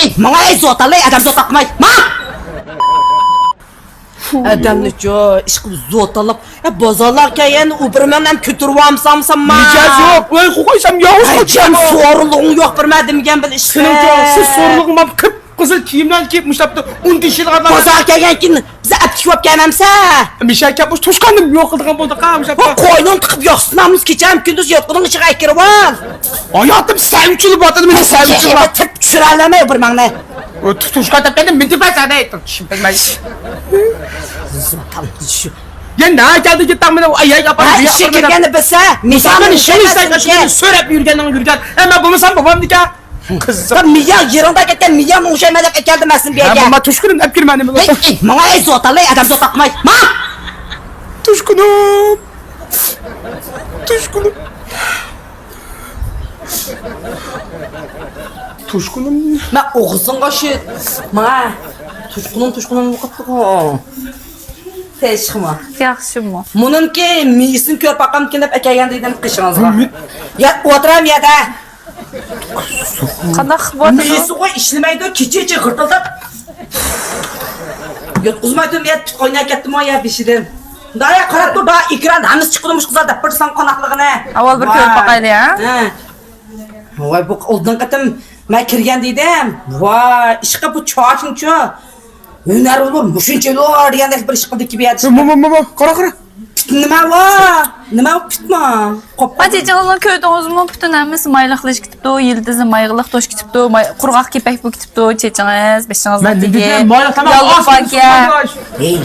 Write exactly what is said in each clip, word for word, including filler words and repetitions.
ئەي، ماڭا ئەي زوتاللاي، ئادەم زوتاقماي. ماڭ! ئادەمنىچۇ، ئىشقىلىپ زوتاللاپ، ئە، بازارلارغا كەلگەندە ئۇ بىر مەن ھەم كۆتۈرۈۋالمىسام، سامما. مىجەز يوق، ۋاي، قويسام ياۋۇز ئەي، قوچام. سورۇنلۇقۇڭ يوق، بىر مەن دېمىگەن بىل ئىشقىلىپ. سېنىڭچۇ، سىز سورۇنلۇقۇم بار، قىپقىزىل كىيىملەرنى كىيىپ مۇشتاپتۇ، ئۇن تېشىلغان. بازارغا كەلگەندىن كېيىن بىزنى ئەپكە كۆرۈپ كەلمەمسە؟ مىشەكە، بۇ توشقاننى يوق قىلىدىغان بولدۇق، ھە، مۇشۇ. قوينۇڭ تىقىپ يوقسىز نامۇس كېچەم كۈندۈز ياتقۇنىڭ ئىچىگە كىرىۋال. ھاياتىم سەن ئۈچۈن باتىدۇ، مېنى سەن ئۈچۈن. تىرىپ چۈشۈرەلەمەي بىر ماڭنى. ئۇ تۇ-، توشقان تاپقاندا مىندى بەر سەن، ئەي، شىم بىلمەي. يا، نە كەلدى كېتەڭ مېنى، ئاي، ئاي، ئاپا، ھە، ئىشىك كىرگەندە بىلسە، مىزاننى شۇنى سۆرەپ يۈرگەننىڭ يۈرگەن. ئەمما بولمىسام بوپامدىكەن. قىزىق. مىيا يېرىڭدا كەتكەن مىيا ئوخشايمەن دەپ ئەكەلدىم مەن سېنى بۇ يەرگە. ماما توشقىنىم ئەپ كىرمە نېمە. ھەي، ھەي، ماڭا ئەي زوتاللاي، ئادەم زوتاقماي. ماڭ! توشقىنىم. توشقىنىم. توشقىنىم. مەن ئوغۇزۇڭغا شۇ، ماڭا توشقىنىم، توشقىنىم قىپتىغۇ. تېشىقمۇ؟ ياخشىمۇ؟ مۇنىڭكى مىيىسىنى كۆرۈپ باقامدىكىن دەپ ئەكەلگەن دېدىم قېشىڭىزغا. يا، ئولتۇرام يەردە. قانداق بولدى؟ مېيىسىغۇ ئىشلىمەيدۇ، كېچىچە غىرتىلداپ. ياتقۇزمايدۇ، يا پىت قايناپ كەتتىمۇ يا بېشىدىن. دايا قاراپ تۇر، دا ئېكران ھەممىسى چىقىدۇ مۇشۇ قىزلار دەپ بىر سان قاناقلىقىنى. ئاۋۋال بىر كۆرۈپ باقايلى، ھە؟ ھە. ۋاي، بۇ ئالدىنقى قېتىم مەن كىرگەن دېدىم. ۋاي، ئىشقىلىپ بۇ چاچىنچۇ. ھۈنەر بولۇر، مۇشۇنچە بولۇر دېگەندەك بىر ئىش قىلدى كىبىيەت. مو، مو، مو، مو، قارا، قارا. پۈت نېمە ۋا؟ نېمە پۈتما؟ قوپما. چېچىڭىزنى كۆردىڭىزمۇ؟ پۈتۈن ھەممىسى مايلىقلىشىپ كېتىپتۇ، يىلتىزى مايلىق توشۇپ كېتىپتۇ، ماي-، قۇرغاق كېپەك بولۇپ كېتىپتۇ، چېچىڭىز، بېشىڭىز. مەن دېدىم، مايلىق تاماق ياللۇغ ئاز باركەن. ھېي،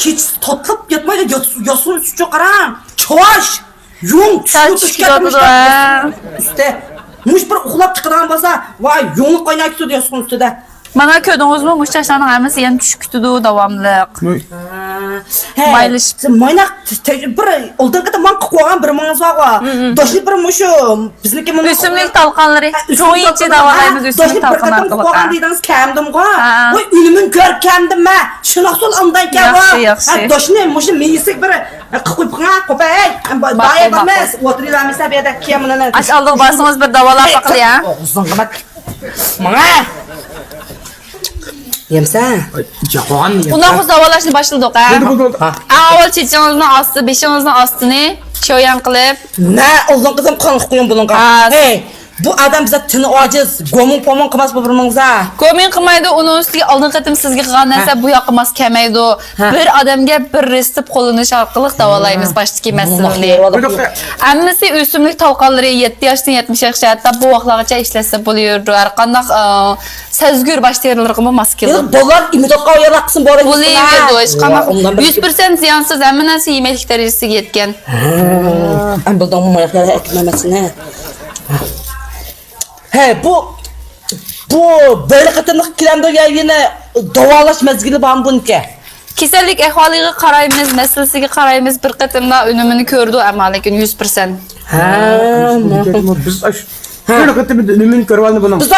كېچىسى تاتلىق ياتمايدۇ، ياتسۇن، ياتسۇن ئۈچۈن قاراڭ. چاۋاش! يۇڭ چاچ چۈشۈپ كېتىۋاتىدۇ، ھە. ئۈستى. مۇش بىر ئۇخلاپ چىقىدىغان بولسا، ۋاي، يۇڭلۇق قايناپ كېتىدۇ ياستۇقنىڭ ئۈستىدە. مانا كۆردىڭىزمۇ، مۇشۇ چاچلارنىڭ ھەممىسى يەنە چۈشۈپ كېتىدۇ داۋاملىق. ھە، مايلىشىپ. سىز مايناق ت-، ت-، بىر ئالدىنقى قېتىم ماڭا قىلىپ قويغان بىر ماڭزاغا. دوشنى بىر مۇشۇ، بىزنىڭكى مۇنۇ ئۆسۈملۈك تالقانلىرى. ھە، ئۆسۈملۈك چوڭىنچە تالقان. داۋالايمىز، ھە، ئۆسۈملۈك دوشنى بىر تالقان قېتىم قىلىپ ئارقىلىق، قويغان ھە. دېدىڭىز، كەمدىمغۇ. ھە. ۋاي، ئۈنۈمىنى كۆركەمدىم مەن. شۇنداق سول ئانداي كەۋا. ياخشى، ياخشى. ھە، دوشنى مۇشۇ مېيىسىگە بىر قىلىپ قويۇپ قېڭە، قوپەي. ماقۇل، دايە ماقۇل. بارمىز، ئولتۇرۇۋەرمىسە بۇ يەردە كىيە مۇنۇنى. ئاش ئالدىغا بارسىڭىز بىر داۋالاپ باقىلى، ھە؟ ئوغۇزنىڭ قىممەت. ماڭا. يەمسە. ياقان. ئۇنداق بولسا داۋالاشنى باشلىدۇق، ھە؟ بولدى، بولدى، بولدى. ھە. ئەڭ ئاۋۋال چېچىڭىزنىڭ ئاستى، بېشىڭىزنىڭ ئاستىنى شياۋياڭ قىلىپ. نە، ئۇزۇن قىزىم قان قۇيۇڭ بۇنىڭغا. ھە. ھەي. بۇ ئادەم بىزدە تېنى ئاجىز، گومۇڭ پومۇڭ قىلماس بۇ بىرىڭىزگە. گومىڭ قىلمايدۇ، ئۇنىڭ ئۈستىگە ئالدىنقى قېتىم سىزگە قىلغان نەرسە ھە. بۇ ياققا ماس كەلمەيدۇ. ھە. بىر ئادەمگە بىر رېتسېپ قوللىنىش ئارقىلىق داۋالايمىز ھە. باشتىكى مەسىلىنى. ھەممىسى ئۆسۈملۈك تالقانلىرى، يەتتە ياشتىن يەتمىش ياشقىچە، ھەتتا بۇ ۋاقىتلارغىچە ئىشلەتسە بولۇۋېرىدۇ. ھەر قانداق، ئە، سەزگۈر باش تېرىلىرىغىمۇ ماس كېلىدۇ. بالىلار ئىمدادقا ئاياغلار قىسىم بولۇۋېرىدۇ. بولۇۋېرىدۇ، ھېچقانداق يۈز پىرسەنت زىيانسىز، ھەممە نەرسە يېمەكلىك دەرىجىسىگە يەتكەن. ھە. ئەمدى بۇ ماياقلار ئەكىتمەمەسىنە. ھە، بۇ، بۇ بىر قېتىملىق كېلەمدۇ يا يەنە داۋالاش مەزگىلى بارمۇ بۇنىڭكى؟ كېسەللىك ئەھۋالىغا قارايمىز، مەسىلىسىگە قارايمىز، بىر قېتىملا ئۈنۈمىنى كۆرىدۇ، ئەمما لېكىن يۈز پىرسەنت. ھە، بىز ئاشۇ ھە. بىر قېتىمدا ئۈنۈمىنى كۆرۈۋالدى بۇنىڭ. بىز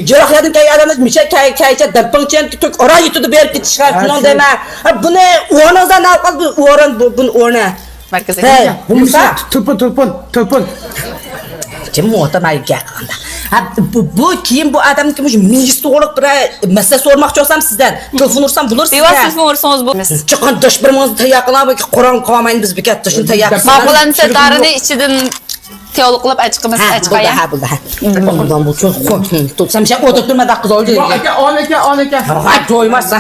يىراق يەردىن كەلگەن ئادەملەر مىشە كەي-، كەيچە دەمپىڭچەن تۈك ئورا يېتىدۇ بېرىپ كېتىشكە ھە، شۇنىڭ شۇ. دەيمەن. ھە، بۇنى ئورنىڭىزدا نەۋقال بۇ ئورۇن، بۇ، بۇنى ئورنى. مەركىزىي. ھەي، بولمىسا. تېلېفون، تېلېفون، تېلېفون. كىم ئوتۇرماي گەپ قىلغاندا. ھە، بۇ، بۇ كېيىن بۇ ئادەمنىڭكى مۇشۇ مېيىسى توغرىلىق بىر مەسىلە سورىماقچى بولسام سىزدىن. تېلېفون ئۇرسام بولۇرسىز. بىۋاسىتە تېلېفون ئۇرسىڭىز بولىدۇ. چىققان داش بىر مىڭىزنى تەييار قىلىڭ، قوراڭ قالمايمىز بىكەت، شۇنى تەييار قىلسىڭىز. ماقۇلەمسە دارىنى ئىچىدىن تېۋىلىق قىلىپ ئەچىقىمىز، ھە، ئەچىقايا. بولدى، ھە، بولدى، ھە. تۇرسام شۇ ئولتۇرۇپ تۇرما داق قىز ئولدى. ئاكا، ئون ئاكا، ئون ئاكا. ھە، تويماسا.